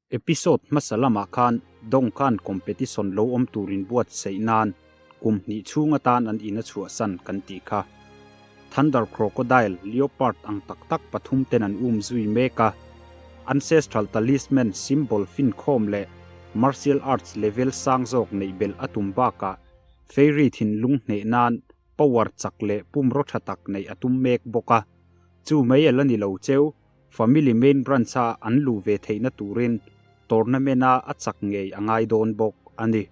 Episode hmasa lamah khan Dong khan competition lo awm tur inbuatsaih nan kum hnih chhung atan an in a chhuahsan kan tih kha. Thunder Crocodile, Leopard ang tak tak pathum ten an um zui mek a. Ancestral Talisman symbol finkhawm leh martial arts level sang zawk neih belh a tum bakah Fairy thinlung hneh nan power chak leh pumraw tha tak neih a tum mek bawk a. Chu mai a la ni lo cheu. Family main branch a an luh ve theihna turin tournament a a chak ngei a ngai dawn bawk a ni.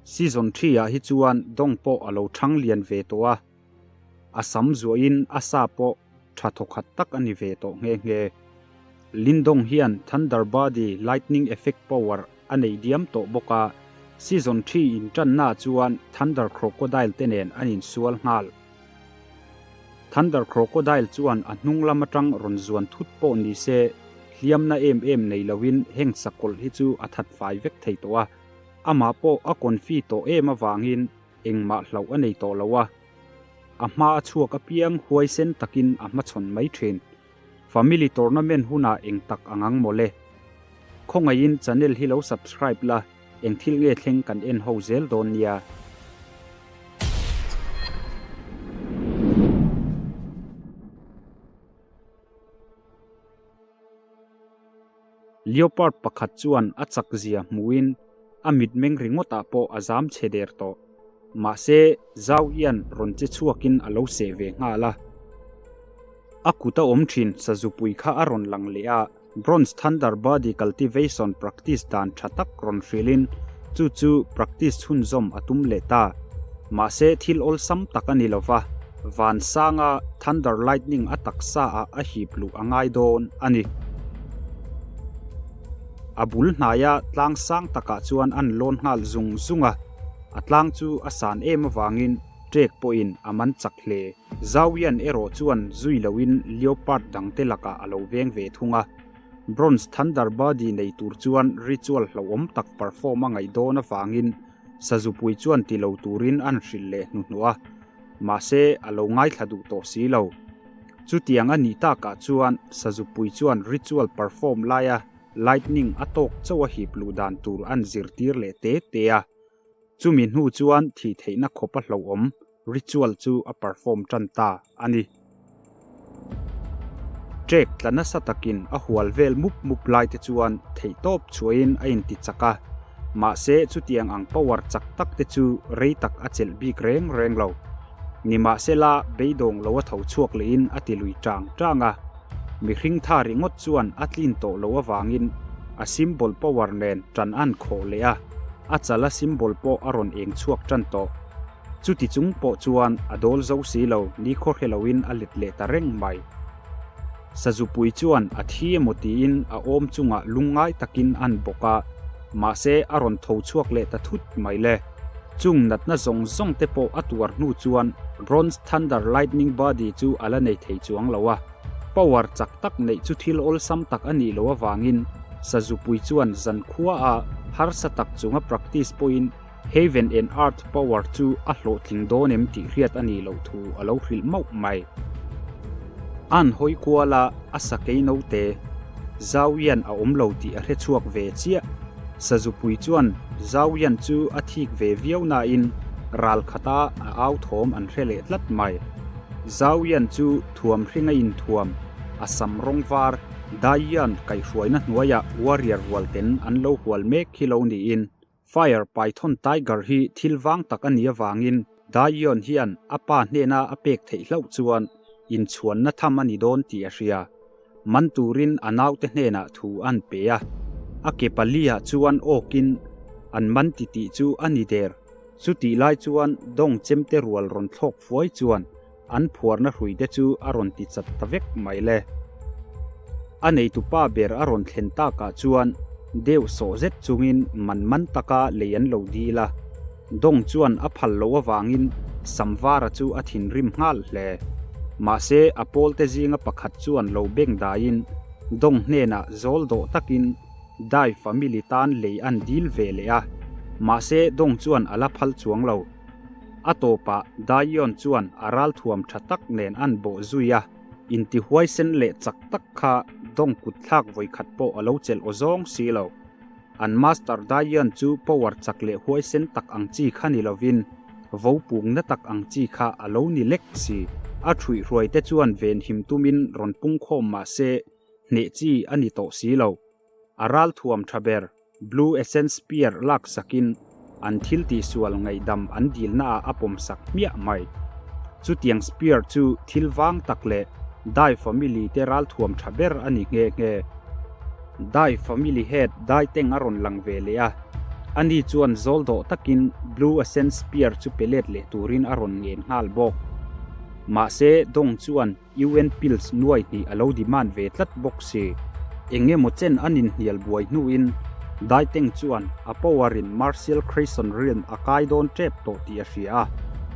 Season thi ah hi chuan dawng pawh a lo thang lian ve tawh a, a sam zuahin a sa pawh tha thawkhat tak a ni ve tawh nghe nghe. Lindong hian Thunder Body Lightning Effect Power a nei diam tawh bawk a, Season thi intanna ah chuan Thunder Crocodile te nen an insual nghal. Thunder Crocodile chuan a hnung lam atang rawn zuan thut pawh ni se, hliamna em em nei loin heng sakawlh hi chu a that fai vek thei tawh a. Amah pawh a confi tawh em avangin engmah hlauh a nei tawh lo a. A hma a chhuak apiang huaisen takin a hmachhawn mai thin. Family tournament hunah eng tak ang ang mawle. Khawngaihin channel hi lo subscribe la, eng thil nge thleng kan en ho zel dawn nia. Leopard pakhat chuan a chak zia hmuhin a mitmeng ringawtah pawh a zam chhe der tawh. Mahse, Zau hian rawn che chhuakin a lo seh ve nghal a. A kut a awm thin sazupui kha a rawn lang leh a, Bronze Thunder Body Cultivation Practice dan tha tak rawn hrilhin chu chu practice chhunzawm a tum leh ta. Mahse, thil awlsam tak a ni lo va, van sanga Thunder Lightning a taksa ah a hip luh a ngai dawn a ni. A bul hnaia tlang sang takah chuan an lawn nghal zung zung a. A tlang chu a san em avangin trek pawhin a man chak hle. Zauian erawh chuan zui loin leopard dangte lakah a lo veng ve thung a. Bronze Thunder Body nei tur chuan ritual hlauhawm tak perform a ngaih dawn avangin sazupui chuan ti lo turin an hrilh leh hnuhnawh a. Mahse, a lo ngaithla duh tawh si lo. Chutiang a nih takah chuan sazupui chuan ritual perform laia Lightning a tawk chauh a hip luh dan tur an zirtir leh te te a, chumi hnu chuan thih theihna khawp a hlauhawm ritual chu a perform tan ta a ni. Trek tla nasa takin a hual vel mup mup lai te chuan theihtawp chhuahin a inti chak a, mahse chutiang ang power chak tak te chu rei tak a chelh bik reng reng lo. Nimahsela beidawng lo a tho chhuak lehin a ti lui tang tang a. Mihring tha ringawt chuan a tlin tawh loh avangin a symbol power nen tan an khawh leh a, a chala symbol pawh a rawn eng chhuak tan tawh. Chuti chung pawh chuan a dawl zo si lo ni khawhre loin a let leh ta reng mai. Sazupui chuan a thi emaw tiin a awm chungah lungngai takin an bawk a, mahse a rawn tho chhuak leh ta thut mai le. Chung natna zawng zawng te pawh a tuar hnu chuan Bronze Thunder Lightning Body chu a la nei thei chuang lo a. Power chak tak neih chu thil awlsam tak a nih loh avangin Sazupui chuan zankhua a harsa tak chunga practice pawhin Heaven and Earth power chu a hlawhtling dawn em tih hriat a nih loh thu a lo hrilh mauh mai. An hawi kual a, a sakei naute Zauian a awm lo tih a hre chhuak ve chiah. Sazupui chuan Zauian chu a thik ve viau nain ral khata a au thawm an hre leh tlat mai. Zauian chu thuam hring a inthuam, a sam rawng var, Daian kaihhruaina hnuaiah warrior rualten an lo hual mek hi lo niin Fire Python Tiger hi thil vang tak a nih avangin Daion hian a pa hnena a pek theih hlauh chuan inchhuanna tham a ni dawn tih a hria. Man turin a naute hnenah thu an pe a, a ke paliah chuan awkin an man ti tih chu a ni der. Chutih lai chuan dawng chemte rual rawn thlawk fuai chuan an phuarna hruite chu a rawn ti chat ta vek mai le. A neitupa ber a rawn thlen takah chuan deuh sawh zet chungin man man taka lei an lo dil a. Dawng chuan a phal loh avangin Samvara chu a thinrim nghal hle. Mahse a pawlte zinga pakhat chuan lo beng daiin Dawng hnenah zawl dawh takin Dai family tan lei an dil ve leh a. Mahse Dawng chuan a la phal chuang lo. A tawpah Daion chuan a ralthuam tha tak nen an bawh zui a, intihuaisen leh chak tak kha dawng kut thlak vawikhat pawh a lo chelh aw zawng si lo. An Master Daiyan chu power chak leh huaisen tak ang chi kha ni lovin vo pungna tak ang chi kha a lo ni lek si. A ṭhuihhruai te chuan venhim tumin rawn pungkhawm mah se hneh chi a ni tawh si lo. A ralthuam tha ber Blue Essence Spear lak sakin an thil tihsual ngaihdam an dilnaah a pawmsak hmiah mai. Chutiang Spear chu thil vang tak leh Dai family te ralthuam tha ber a ni nghe nghe. Dai family head Dai Teng a rawn lang ve leh a, ani chuan zawl dawh takin Blue Essence Spear chu pe let leh turin a rawn ngen nghal bawk. Mahse Dong chuan UN pills nuai hnih a lo demand ve tlat bawk si. Eng emaw chen an inhnial buai hnuin Daiteng chuan a power in Martial Creation Realm a kai dawn tep tawh tih a hria a,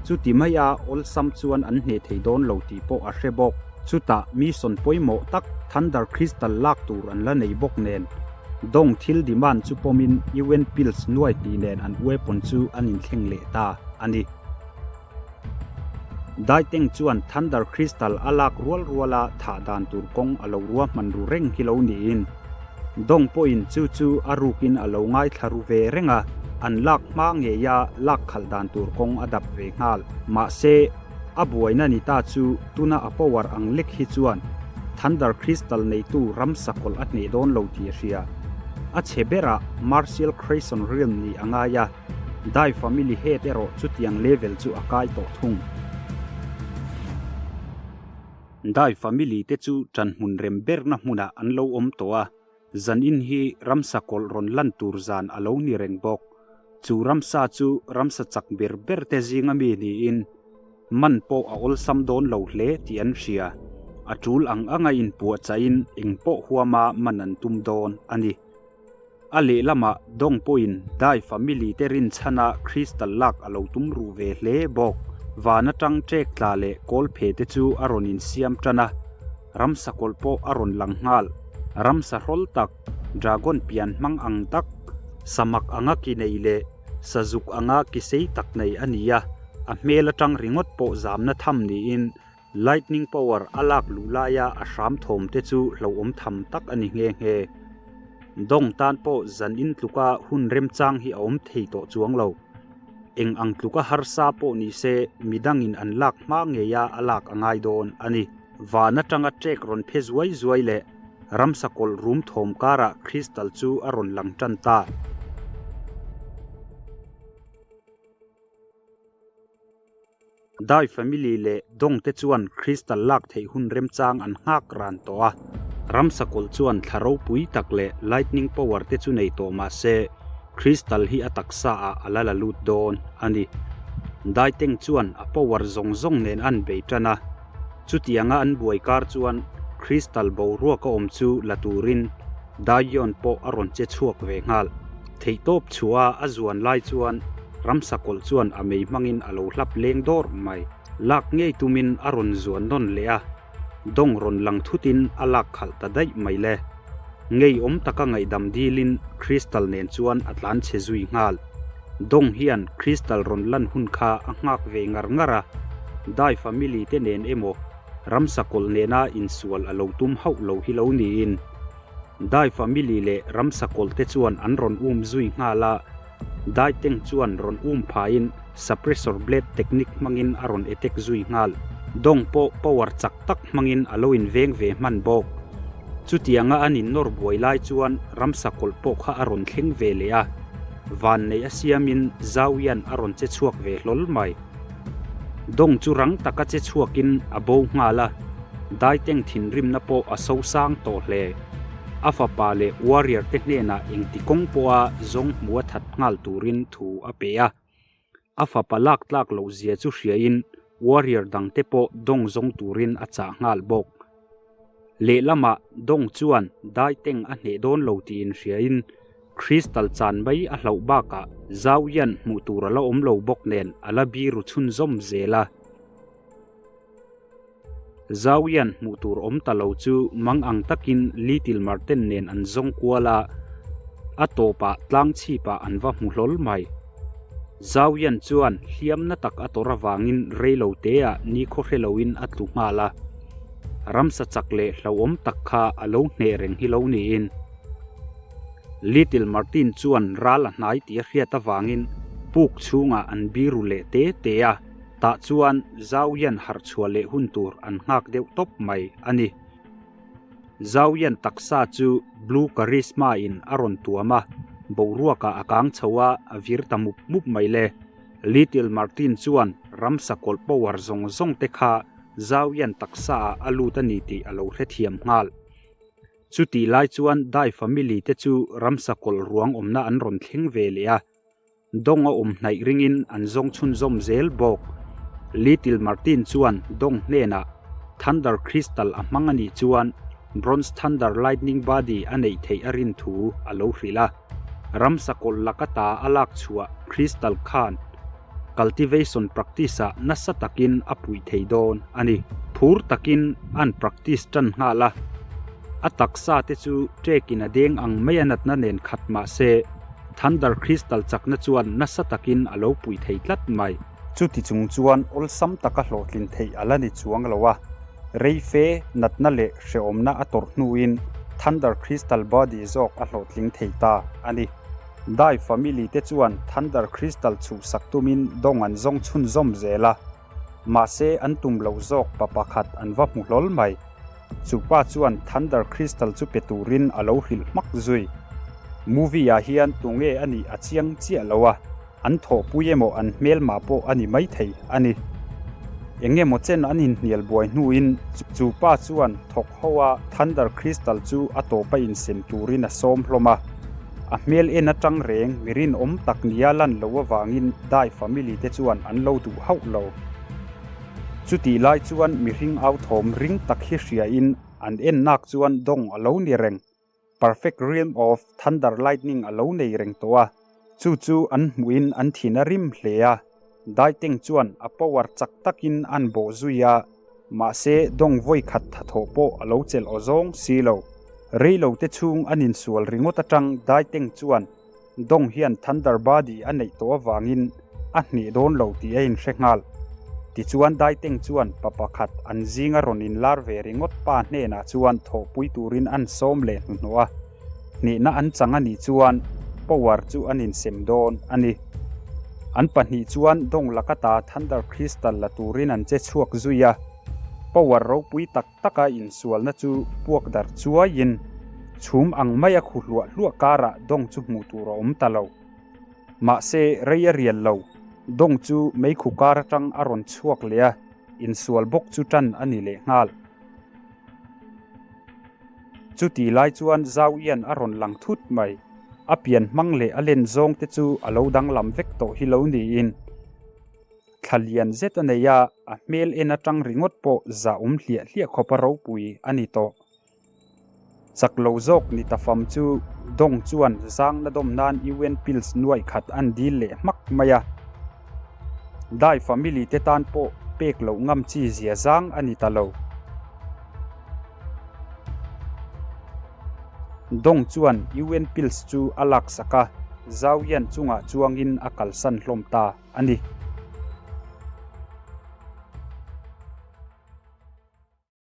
chuti maia awlsam chuan an hneh thei dawn lo tih pawh a hre bawk. Chutah mission pawimawh tak Thunder Crystal lak tur an la nei bawk nen Dong thil demand chu pawmin UN pills nuai hnih nen an weapon chu an inthleng leh ta a ni. Daiteng chuan Thunder Crystal a lak rual ruala thah dan tur kawng a lo ruahman ru reng hi lo niin Dong pawhin chu chu a rukin a lo ngaithla ru ve reng a, an lak hma ngeia lak khalh dan tur kawng a dap ve nghal. Mahse, a buaina ni ta chu tuna a power ang lek hi chuan Thunder Crystal neitu ramsa kawlh a hneh dawn lo tih a hria. A chhe berah Martial Creation Realm nih a ngai a. Dai family head erawh chutiang level chu a kai tawh thung. Dai family te chu ṭanhmun rem berna hmunah an lo awm tawh a, zanin hi ramsa kawlh rawn lan tur zan a lo ni reng bawk. Chu ramsa chu ramsa chak ber ber te zinga mi niin man pawh a awlsam dawn lo hle tih an hria. A ṭul ang anga inpuahchaihin eng pawh huama man an tum dawn a ni. A lehlamah Dong pawhin Dai family te rinchhana Crystal lak a lo tum ruh ve hle bawk. Van atang ṭek tla leh kawl phe te chu a rawn insiam tan a, ramsa kawlh pawh a rawn lang nghal. Ramsa hrawl tak, dragon pian hmang ang tak, samak anga ki nei leh sazuk anga ki sei tak nei a ni a, a hmel atang ringawt pawh zamna tham niin Lightning power a lak luh laia a hram thawm te chu hlauhawm tham tak a ni nghe nghe. Dawng tan pawh zan in tluka hun remchang hi a awm thei tawh chuang lo. Eng ang tluka harsa pawh ni se midangin an lak hma ngeia a lak a ngai dawn a ni. Van atanga ṭek rawn phe zuai zuai leh ramsa kawlh rum thawm karah Crystal chu a rawn lang tan ta. Dai family leh Dong te chuan Crystal lak theih hun remchang an nghak ran tawh a. Ramsa kawlh chuan thla ropui tak leh lightning power te chu nei tawh mah se Crystal hi a taksa ah a la la lut dawn a ni. Dai Teng chuan a power zawng zawng nen an bei tan a. Chutianga an buai kar chuan Crystal boruak a awm chu la turin Dai Yon pawh a rawn che chhuak ve nghal. Theihtawp chhuah a zuan lai chuan ramsa kawlh chuan a mei hmangin a lo hlap leng dawr mai. Lak ngei tumin a rawn zuan nawn leh a, dawng rawn lang thutin a lak khalh ta daih mai le. Ngeiawm taka ngaihdam dilin Crystal nen chuan a tlan chhe zui nghal. Dawng hian Crystal rawn lan hun kha a nghak ve ngar ngar a, Dai family te nen emaw ramsa kawlh nena insual a lo tum hauh lo hi lo niin. Dai family leh ramsa kawlh te chuan an rawn um zui nghal a, Dai tank chuan rawn um phaiin suppressor blade technique hmangin a rawn attack zui nghal. Dawng pawh power chak tak hmangin a lo inveng ve hman bawk. Chutianga an innawr buai lai chuan ramsa kawlh pawh kha a rawn thleng ve leh a, vanneih a siamin Zauian a rawn che chhuak ve hlawl mai. Dawng chu rang taka che chhuakin a bo nghal a, Daiteng thinrimna pawh a so sang tawh hle. A fapa leh warrior te hnenah engti kawng pawha zawng hmu a that nghal turin thu a pe a. A fapa lak tlak loh zia chu hriain warrior dangte pawh dawng zawng turin a chah nghal bawk. Lehlamah dawng chuan Daiteng a hneh dawn lo tiin hriain Crystal chan mai a hlauh bakah Zauian hmuh tur a la awm lo bawk nen a la biru chhunzawm zel a. Zauian hmuh tur awm ta lo chu mang ang takin Little Marten nen an zawng kual a, a tawpah tlang chhipah an va hmu hlawl mai. Zauian chuan hliamna tak a tawrh avangin reilo teah nikhaw hre loin a tlu nghal a, ramsa chak leh hlauhawm tak kha a lo hneh reng hi lo niin. Little Martin chuan ral a hnai tih a hriat avangin puk chhungah an biru leh te te a, tah chuan Zauian harh chhuah leh hun tur an nghak deuh tawp mai a ni. Zauian taksa chu Blue Charisma in a rawn tuam a, boruakah a kang chho a, a vir ta mup mup mai le. Little Martin chuan ramsa kawlh power zawng zawng te kha Zauian taksa ah a lut a ni tih a lo hrethiam nghal. Chutih lai chuan Dai family te chu ramsa kawlh ruang awmna an rawn thleng ve leh a, Dawng a awm hnaih ringin an zawng chhunzawm zel bawk. Little Martin chuan Dawng hnenah Thunder Crystal a hmang a nih chuan Bronze Thunder Lightning Body a neih theih a rin thu a lo hrilh a. Ramsa kawlh laka ta a lak chhuah Crystal khan cultivation practice ah nasa takin a puih thei dawn a ni. Phur takin an practice tan nghal a, a taksa te chu ṭekin a deng ang mai a natna nen khat mah se Thunder Crystal chakna chuan nasa takin a lo puih thei tlat mai. Chuti chung chuan awlsam taka hlawhtlin theih a la ni chuang lo a, rei fe natna leh hrehawmna a tawrh hnuin Thunder Crystal Body zawk a hlawhtling thei ta a ni. Dai family te chuan Thunder Crystal chhuhsak tumin dawng an zawng chhunzawm zel a, mahse an tum loh zawk pa pakhat an va hmu hlawl mai. Chu pa chuan Thunder Crystal chu pe turin a lo hrilh hmak zui. Movie ah hian tunge a nih a chiang chiah lo a, an thawhpui emaw an hmelma pawh a ni maithei a ni. Eng emaw chen an inhnial buai hnuin chu pa chuan thawk ho a Thunder Crystal chu a tawpa insem turin a sawm hlawm a. A hmel en atang reng mi rinawm tak nia lan lo avangin Dai family te chuan an lo duh hauh lo. Chutih lai chuan mihring au thawm ring tak hi hriain an en nak chuan dawng a lo ni reng. Perfect Realm of Thunder Lightning a lo nei reng tawh a, chu chu an hmuhin an thin a rim hle a, Daiteng chuan a power chak takin an bawh zui a, mahse dawng vawi khat thathawh pawh a lo chelh aw zawng si lo. Reilo te chhung an insual ringawt atang Daiteng chuan Dawng hian Thunder Body a neih tawh avangin a hneh dawn lo tih a inhre nghal. Tichuan Daiteng chuan pa pakhat an zinga rawn inlar ve ringawt pa hnenah chuan thawhpui turin an sawm leh hnuhnawh a, hnehna an chang a nih chuan power chu an insem dawn a ni. An pahnih chuan Dawng lakata Thunder Crystal la turin an che chhuak zui a, power ropui tak taka insualna chu puak dar chuaiin chhum ang maia khu hluah hluah karah dawng chu hmuh tur a awm ta lo. Mahse, rei a rial lo, dawng chu meikhu kar atang a rawn chhuak leh a, insual bawk chu tan a ni leh nghal. Chuti lai chuan Zau Ian a rawn lang thut mai, a pian hmang leh a len zawng te chu a lo danglam vek tawh hi lo niin. Thla lian zet a nei a, a hmel en atang ringawt pawh zah awm hliah hliah khawp a ropui a ni tawh. Chak lo zawk ni ta fam chu Dawng chuan zangna dawm nan UN pills nuaih khat an dil leh hmak mai a. Dai family te tan pawh pek loh ngam chi zia zang a ni ta lo. Dawng chuan UN pills chu a laksak a, Zau Yan chungah chuangin a kalsan hlawm ta. a ni.